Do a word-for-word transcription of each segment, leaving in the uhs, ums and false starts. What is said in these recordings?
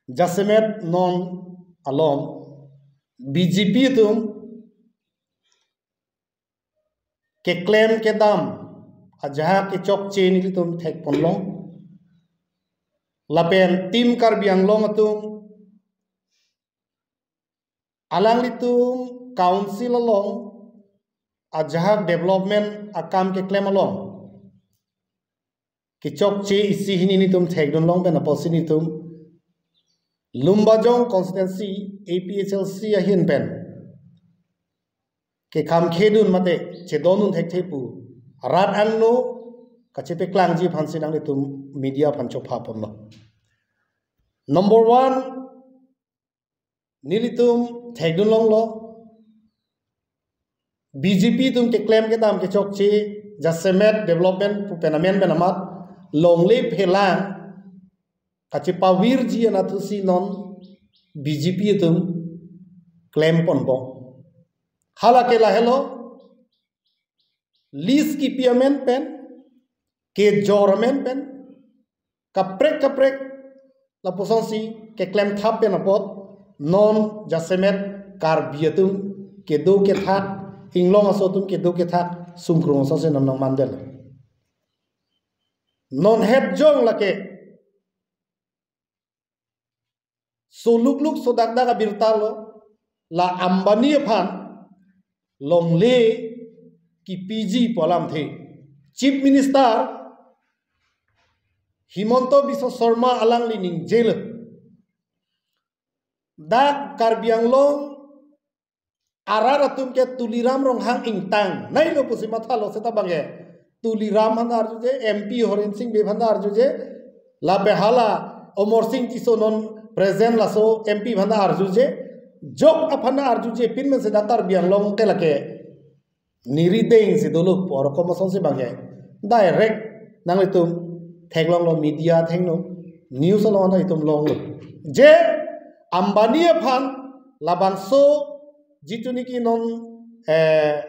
Jasemet non along B J P atum keklem kedam ajahak kechokche nelitum thekponlong. Lapen Team Karbi Anglong atum alanglitum council along ajahak development akam keklem along kechokche isi hini nelitum thekdunlong pen apotsi nelitum Lumbajong constituency A P H L C ahin pen kekhamkhedun mate chedondun thekthe pu rat angno kachepaklangji aphansi nanglitum media aphan chophaponlo. Number one, nelitum thekdunlonglo, B J P atum keklem kedam kechokche jasemet development pu pen amen pen amat longle phelang kachepavirji anatthusi non B J P atum klemponbom. Hala ke lahelo, list kipi amen pen, kejor amen pen, kaprek kaprek lapusonsi keklem thap pen apot non jasemet Karbi atum kedo kethak, inglong aso atum kedo kethak sungkrung asonsi non nangmandel. Non hetjong lake solukluk sodakdak abirta lo, la Ambani aphan longle kipiji pu alamthe Chief Minister Himanta Biswa Sarma alangli ningjelo. Dak Karbi Anglong arat atum ke Tuliram Ronghang ingtang nailo pusi mathalo seta bangke Tuliram aphan arjuje, M P Horen Sing Bey aphan arjuje, lapen hala Amarsing Tisso non present laso M P aphan arjuje, jok aphan arjuje pin men seta Karbi Anglong ke lake nirideng si dolo pu arokom asonsi bangke direct nanglitum theklonglo, media thengno, news along itum longlo. Je Ambani aphan labangso jitu niki non, eh,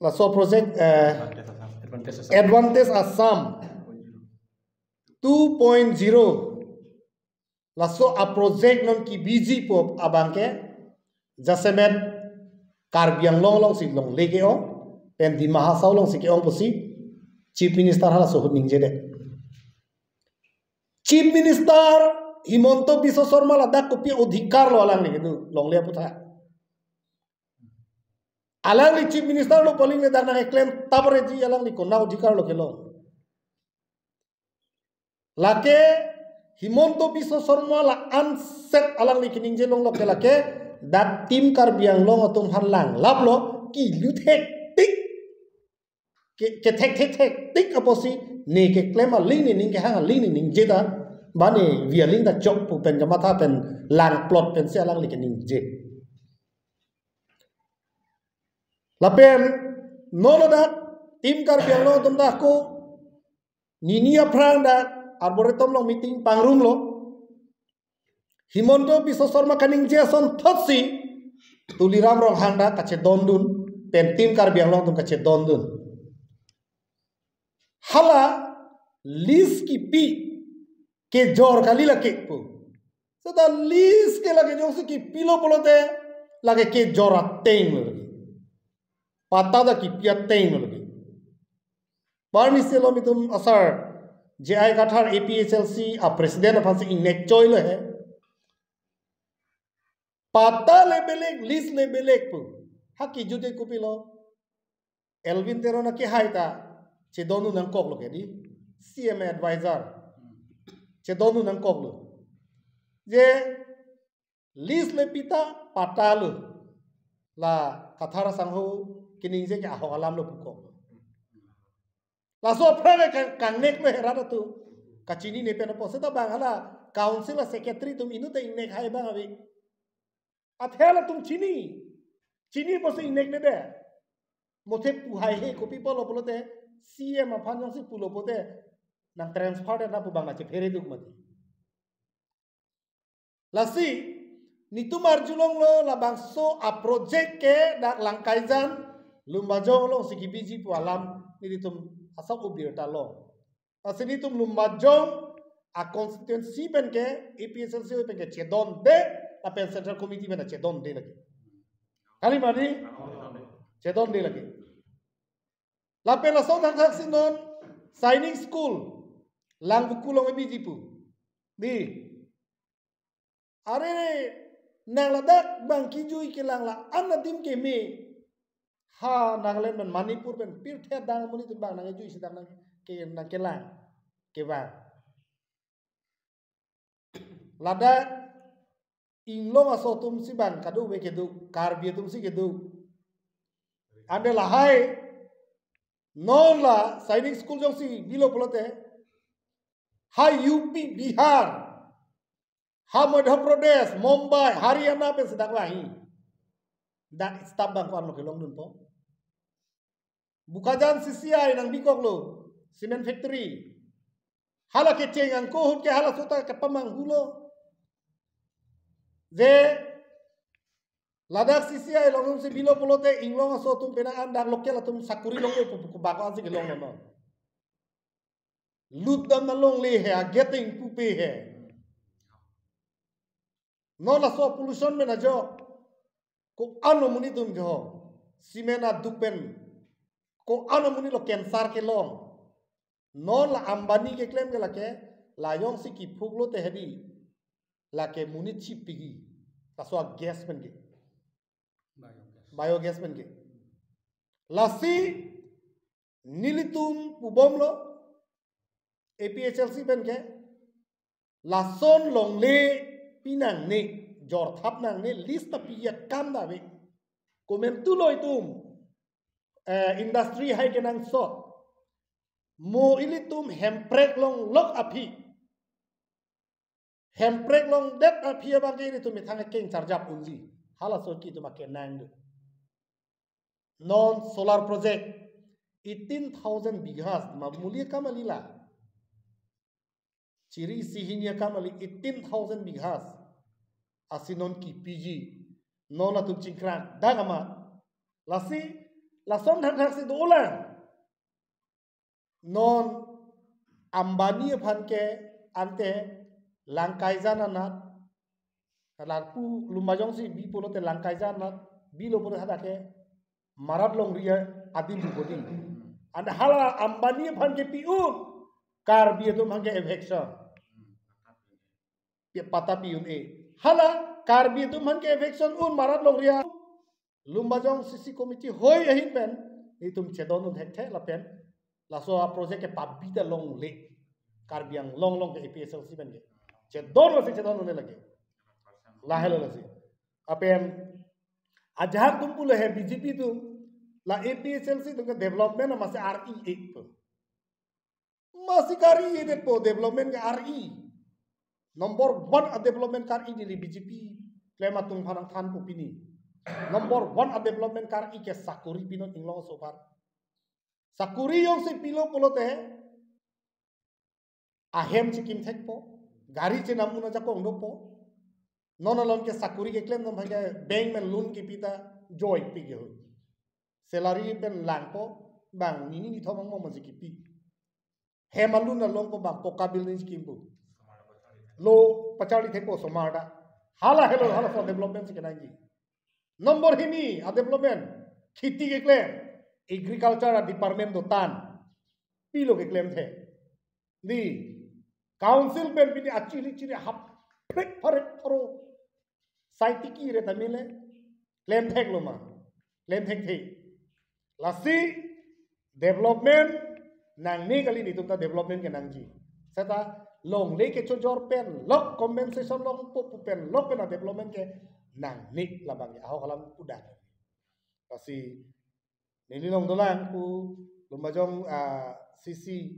laso project, eh, Advantage Assam. Advantage Assam. Advantage Assam two point zero. Laso a-project non kibiji pu abangke jasemet Karbi Anglong alongsi longle ke-ong, pen Dima Hasao alongsi ke-ong pusi Chief Minister halaso ahut ningjedet. Chief Minister Himanta Biswa Sarma ladak kopi adhikar lo alangli kedo longle aphuthak? Alangli Chief Minister lo pu aling le dak nangkeklem tapreji, alangli konat adhikar lo kelong? Lake Himanta Biswa Sarma la-anset alangli keningje longlo ke lake dak Team Karbi Anglong atum aphan langlaplo, kilu thektik, ke, kethek thektik apotsi ne keklem aling, ne ning kehang aling, ne ningje ta, ba ne vi aling ta chok pu pen kamatha pen langplot pensi alangli keningje. Lapen non ladak Team Karbi Anglong atum dak ko nini aphrang dak Arboretum along meeting pangrumlo. Himanta Biswa Sarma kaningje asonthotsi Tuliram Ronghang dak kachedondun, pen Team Karbi Anglong atum kachedondun. Hala list kipi kejor kali lake pu. Seta list ke lake jongsi kipilo pulote lake kejor ateng lo lake. Patta ta kipi ateng lo lake. Barni selo mitum asar J I Kathar A P H L C a-president aphansi ingnek choilo he. Patta le belek, list le belek pu. Ha kijut ke kopilo? Elwin Teron akehai ta chedondun nangkoklo ke di, C M advisor. Chedondun nangkoklo. Je list le pi ta patta lo. La Kathar asangho keningje ke ahok alam lo pukok. Laso aphrang ke kang-, kangneklo he rat atum. Kachinine pen apot seta bang hala council a-secretary atum inut ta ingnek hai bang ave. Athe halatum chini. Chini apotsi ingneknede. Mothe pu hai he, kopi pulo pulote C M aphan jongsi pulo pulote nang transfer de na pu bang na chephere duk mati. Lasi netum arjulonglo labangso a-project ke dak Langkaijan, Lumbajong alongsi kibiji pu alam nelitum Asap ubirta long. Lasi nelitum Lumbajong a constituency pen ke A P H L C pen ke chedonde, lapen Central Committee pen chedonde lagi. Kali mati? Chedonde lagi. Lapen lason thakthak si non Sainik School Langvoku along B J P. Di. Are nang ladak bang kijui kelang la-an adim keme. Ha Nagaland pen Manipur pen pirthe adang amonit atum bang nangkijui si dak nang ke nangkelang kevang. Ladak inglong aso atum si bang kadokave kedo, Karbi atum si kedo. Ante lahai non la Sainik School jongsi bilo pulote ha U P, Bihar, ha Madhya Pradesh, Mumbai, Haryana pen si dak vahi. Dak staff bang ko-an lo kelongdunpo. Bokajan C C I nangbikoklo, cement factory. Hala kecheng angko ahut ke halaso ta kepamanghulo. Je ladak C C I along si bilo pulote inglong aso atum penang an dak local atum sakuri longlepo pu bak ko-an si kelonglo non. Lut dam ta longle he, ageteng pupe he. Non laso pollution pen ajok ko-an lo monit atum jo. Cement aduk pen ko-an lo monit lo cancer kelong. Non la Ambani keklem ke lake, la jongsi kiphuklo te hedi, lake monit chipigi. Laso gas pen ke. Biogas. Biogas pen ke. Lasi nelitum pubomlo A P H L C pen ke, lason longle pinangne, jorthap nangne, list ta pi akam ta ave. Komantu lo itum, eh, industry hai kenangsot. Mo ilitum hemprek longlok aphi. Hemprek longdet aphi abang ke ilitum methang keng charjap unji. Halaso ke itum akenang do. Non solar project eighteen thousand bighas, ma muli akam kali la. Chiri isi hini akam kali, eighteen thousand bighas. Asi non kipiji, non latum chingkrak dak amat. Lasi, lason thakthak si dolang. Non Ambani aphan ke ante Langkaijan anat, lapu Lumbajong si bi pulote Langkaijan anat, bilo pulote hadak ke marat longri adim bupodi. Ante hala Ambani aphan ke pi-un, Karbi atum aphan ke eviction. Pi patta pi-un-e. Hala Karbi atum aphan ke eviction un marat longri a. Lumbajong C C committee hoi ahin pen, itum chedondun thekthe lapen, laso a project ke pabi ta longle. Karbi Anglong along ke A P H L C pen ke. Chedon lasi chedondun lagi. Lahelo lasi. Lapen, ajahak atum pulo he B J P atum, la A P H L C atum ke development masi R E ek pu. Masi kari edetpo development ke R E. Number one a development kari neli B J P klem atum aphan nangthanpo pini. Number one a development kari ke sakuri pinon inglong aso aphan. Sakuri jongsi pilo pulote ahem chikim thekpo, gari chenam un ajakong dopo. Non along ke sakuri keklem atum aphan ke bank pen loan kipi ta joipi ke ho. Salary pen langpo, bang nini nithom angmo masi kipi. Hem alun along ko bang poka building scheme pu. Lo pacharli thekpo osomar ta. Hala helo, halaso development si kenangji. Number hini a development, kheti keklem, agriculture a department dotan. Pilo keklem the. Di, council pen pini achiri chiri hap, pek pharek pharo. Sai tiki re tamile, klem theklo ma, klem thekthe. Lasi, development nangne kali, nelitum ta development kenangji. Seta longle kechojor pen lok, compensation longpo pu pen lok pen a development kenangne labang ke ahok alam udah. Lasi neli long dolang pu Lumbajong, ah, C C,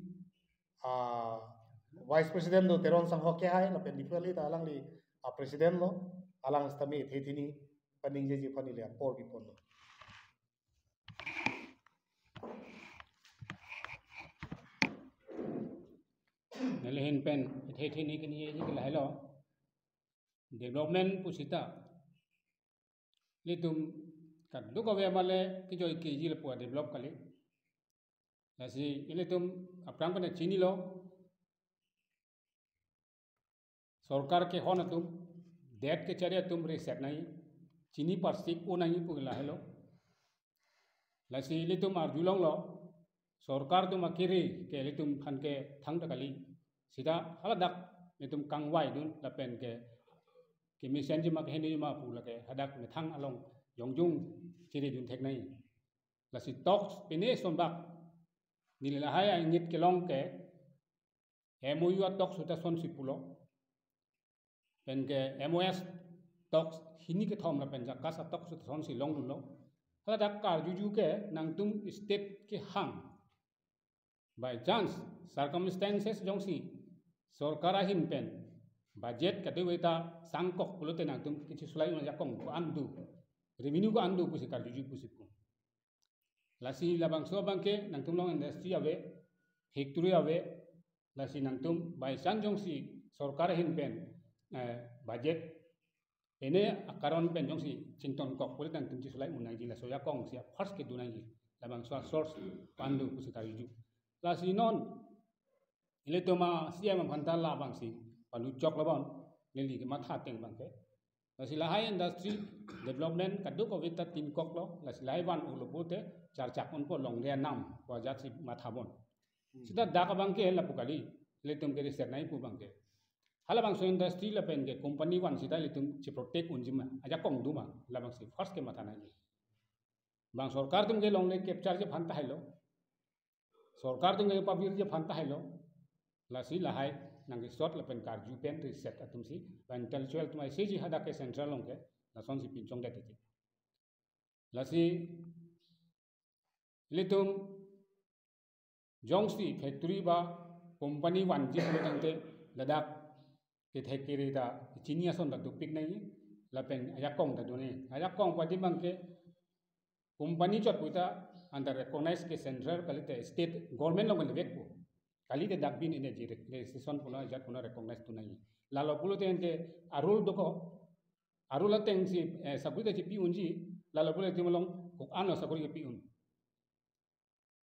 ah, Vice President do Teron Sangho kehai lapen Diphu ta alangli, ah, President lo, alang sitame the thini paningjeji aphan neli apor biponlo. Neli ahin pen the thini kini ji ke lahelo. Development pusita, nelitum kadokave male kijoi keji lapu a develop kali. Lasi ilitum aphrang pen chinilo, sorkar kehon atum, debt kechari atum reset nangji, chini parsik un nangji pu lahelo. Lasi ilitum arjulonglo, sorkar atum akiri ke ilitum aphan ke thangta kali. Sita haladak ilitum kangvaidun lapen ke kemesenji ma kehenji ma pu lake hadak methang along jongjung chiridun thek nangji. Lasi talks pine sonbak neli lahai a-ingit kelong ke M O U a-talks sita sonsi pulo. Pen ke M O S talks hini kethom lapen JACAS a-talks sita sonsi longdunlo. Haladak karjuju ke nangtum state kehang, by chance, circumstances jongsi sorkar ahin pen budget kadokave ta sangkok pulote nangtum kechisolai un ajakong ko-an do, revenue ko-an do pusi karjuju pusi pu. Lasi labangso abangke nangtum along industry ave, factory ave, lasi nangtum by chance jongsi sorkar ahin pen, eh, budget ene akaron pen jongsi chingtonkok pulote nangtum chisolai un nangji, laso ajakong si first kedo nangji, labangso a-source ko-an do pusi karjuju. Lasi non ilitum a-C M aphan ta labangsi paluchok labon, neli kematha ateng abangke. Lasi lahai industry development kadokave ta tinkoklo, lasi lahai van-olo pulote charchak unpo, longri anam pu ajatsi matha bon. Hmm. Sita dak abangke lapu kali, ilitum ke reset nangji pu abangke. Halabangso industry lapen ke company van sita ilitum chiprotect unji ma, ajakong do ma, labangsi first kematha nangji. Bang sorkar atum ke longle capture ji aphan ta hailo, sorkar atum ke pavirji aphan ta hailo. Lasi lahai nangkesot lapen karju pen reset atumsi, bang intellectual atum aisiji hadak ke central along ke lasonsi pinchongdet titi. Lasi ilitum jongsi factory ba company vanji pulo tangte ladak kethek kere ta chini ason ta dopik nangji, lapen ajakong ta do nangji. Ajakong padi abangke company chot puta under recognize ke central kalite state government along kalivekpo. Kalite dak bin energy registration puno ajat puno recognize tu nangji. Lalo pulote anke a-rule doko, a-rule atengsi, eh, sakori ta chipi unji, lalo pulote malong kok ano sakori kepi un.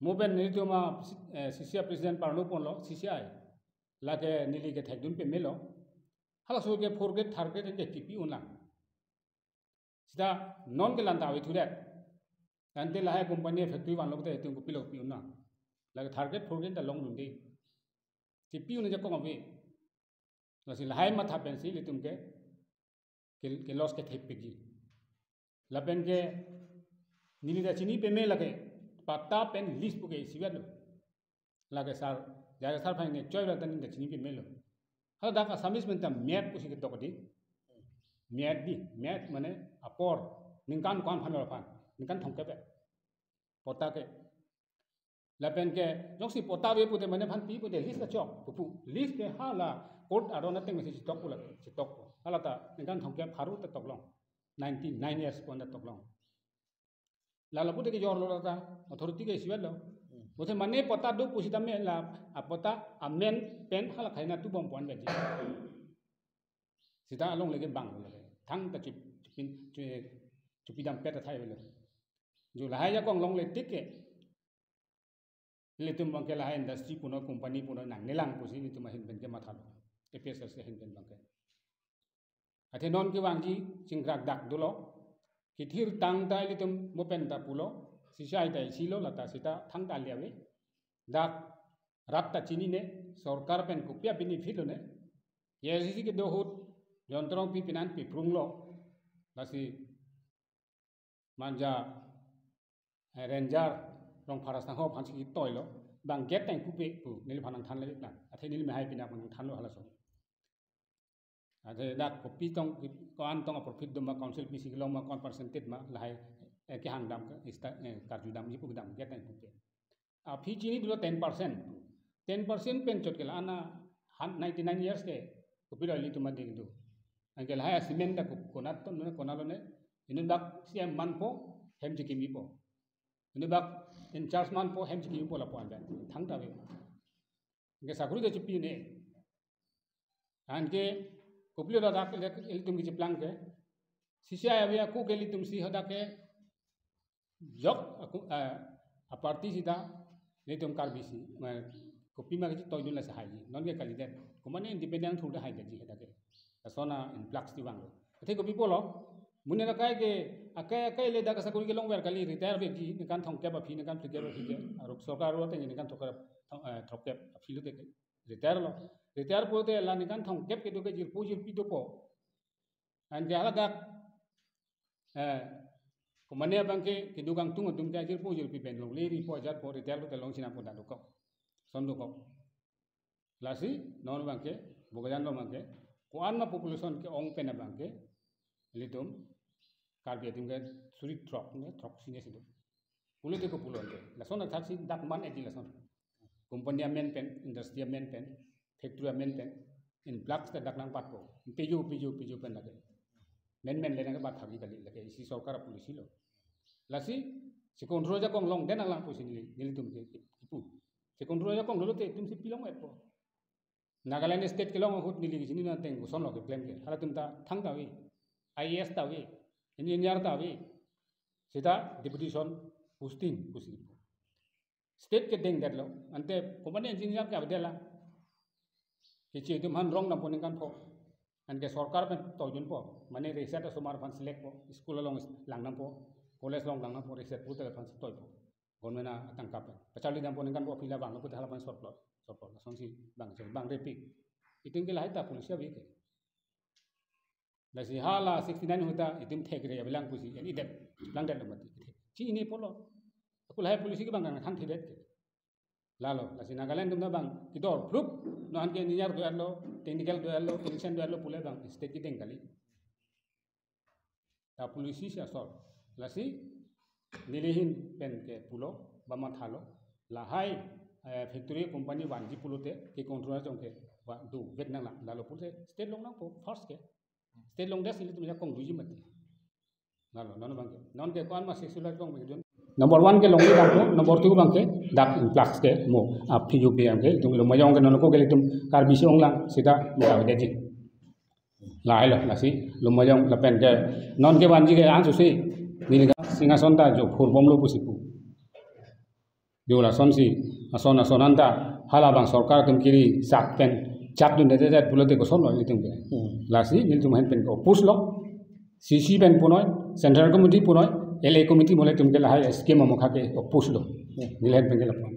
Mo pen nelitum a, eh, C C I president parno ponlo, C C I. Lake neli kethekdun pemelo. Halaso ke fourth grade, third grade anke chipi unlang. Sita non ke lanta ave thudet. Ante lahai company factory vanlo te itum kopilo pi un nang. Lake third grade, fourth grade ta longdunde. Chipi un ajakong ave. Lasi lahai matha pensi ilitum ke, ke, ke-loss kethepikji. Lapen ke neli ta chini peme lake patta pen lease puke isivetlo. Lake sar, jaya sar phai ne choi la ta neli ta chini pemelo. Haladak Assamese pen ta miyat pusi ketok di. Miyat di, miyat mane apor, ningkan ko-an aphan lo aphan, ningkan thomkep e. Patta ke. Lapen ke jongsi patta ave pute mane aphan pi pute lease ta chok pupu. Lease ke hala court aron ateng masi chitok pula, chitok pu. Hala ta ningkan thomkep pharo ta toklong. Ninety-nine years pon ta toklong. Lalo pute kejorlo ta authority ke isivetlo. Pute mane patta do pusitame la apatta amen pen hala khaina tu bom pon gaji. Sita along leke bang leke. Thangta chup-, chupin, chu-, chupidam pet athai velo. Ju lahai ajakong longle tik ke. Ilitum abangke lahai industry puno, company puno nangnelang pusi ilitum ahin pen kemathalo. A P H L C ahin pen abangke. Athe non kevangji chingkrak dak dolo. Kethir tang ta ilitum mo pen ta pulo. C C I ta isilo lata sita thangta liavi. Dak rat ta chinine, sorkar pen kopi a-benefit lone. A I C C kedo ahut, John Terangpi pinan piprunglo. Lasi manja, eh, ranger Rongphar asangho aphansi ketoilo. Bang gate tang kupe pu, neliphan nangthanle lang. Athe neli mehai pinak nangthanlo halaso. Athe dak kopi tong, ko-an tong a-profit do ma, council pisi kelong ma, ko-an percentage ma, lahai, eh, kehang dam ke, ista, eh, karju damji pu kedam gate tang kupe. Aphi chini dolo ten percent. Ten percent pen chot ke la ana han ninety-nine years ke kopilo ilitum adik do. Anke lahai cement ta ko-, konat ton ne, konat lone. Inut bak C M manpo, hem chikimipo. Inut bak in charge manpo, hem chikimipo lapu-an pen. Thangta ave. Anke sakori ta chipi ne. Anke kopilo ladak ilitum kechiplang ke. C C I ave ako ke ilitum si hadak ke jok ako, eh, a-party sita Nelitum Karbi si, ma, kopima kachetoidun lasi haiji. Nonke kalidet. Komane independent thurda haidetji heta ke. Lasona influx ti vanglo. Athe kopi pulo? Monit akai ke, akai akai le dak sakori kelongver kali, retire vekji, ningkan thomkep aphi, ningkan phlikep aphi ke. Arok sorkar aro ateng ningkan thomkep, thom-, eh, thomkep aphi lote ke. Retire lo. Retire pulote la ningkan thomkep kedo ke jirpo jirpi dopo. Anke haladak, eh, komane abangke keduk kangtung atum ke jirpo jirpi pen longle ripo ajar po, retire lote long sina po da dokok. Lason dokok. Lasi non abangke, Bokajan along abangke, ko-an ma population ke-ong pen abangke, ilitum Karbi atum ke suri throk ne, throksi ne si do. Pulote kopulo ante. Lason athaksi dak man edi lason. Company amen pen, industry amen pen, factory amen pen, influx ta dak nangpatpo. Piju, piju, piju pen lake. Men men le nangpathakji kali, lake isi sorkar apolicy lo. Lasi, si control ajakong longdet nanglang pusi neli, nelitum ke, kipu. Si control ajakong dolo te, itum si pi longpo. Nagaland state kelong ahut neli kechini nang ateng kosonlo keklem ke. Halatum ta thang ta ave, I A S ta ave, engineer ta ave. Seta deputation posting pusi. State kedengdetlo. Ante komane engineer ke avedet la. Keche itum aphan rong dampo ningkan pho. Anke sorkar pen toidunpo. Mane reset asomar aphan select po. School along lang dampo. College along lang dampo. Reset pulote aphan si toipo. Government atangka pen. Pacharli dampo ningkan pho aphi la vanglo pulote hala aphan sorplot. Sorplot. Lasonsi bang, bang repik. Itum ke lahai ta policy ave ke. Lasi hala sixty-nine ahut ta itum thekre avelang pusi, en idet, langdetlo mati. Chini pulo. Ako lahai policy ke bang kangthanthedet ke. Lalo, lasi Nagaland atum ta bang, kedor, plup, non ke engineer do-etlo, technical do-etlo, technician do-etlo, pule bang, state kedeng kali. Ta policy si asol. Lasi, neli ahin pen ke pulo, ba mathalo, lahai, eh, factory company vanji pulote, ke control ajakong ke, va, dovek nanglang, lalo pulote, state long nangpo, first ke. State longdet si ilitum ajakong doji mati. Lalo, non abangke. Nonke ko-an ma sexual ajakong bang dun. Number one ke longle dampo, number two abangke dak influx ke mo. Aphi jupi abangke, itum Lumbajong ke non ako ke ilitum Karbi si onglang, seta mo avedet ji. Lahai lo, lasi, Lumbajong lapen ke, nonke vanji ke an susi, neli ka Singhason ta jo phurbomlo pusi pu. Jo lasonsi, ason ason anta, hala bang sorkar atum kiri sak pen, chak dundedet pulote kosonlo ilitum ke. Hmm. Lasi, nelitum ahin pen ke oppose lo, C C pen punoi, Central Committee punoi, L A Committee mole atum ke lahai scheme amokha ke oppose lo. Hmm. Neli ahin pen ke lapu-an.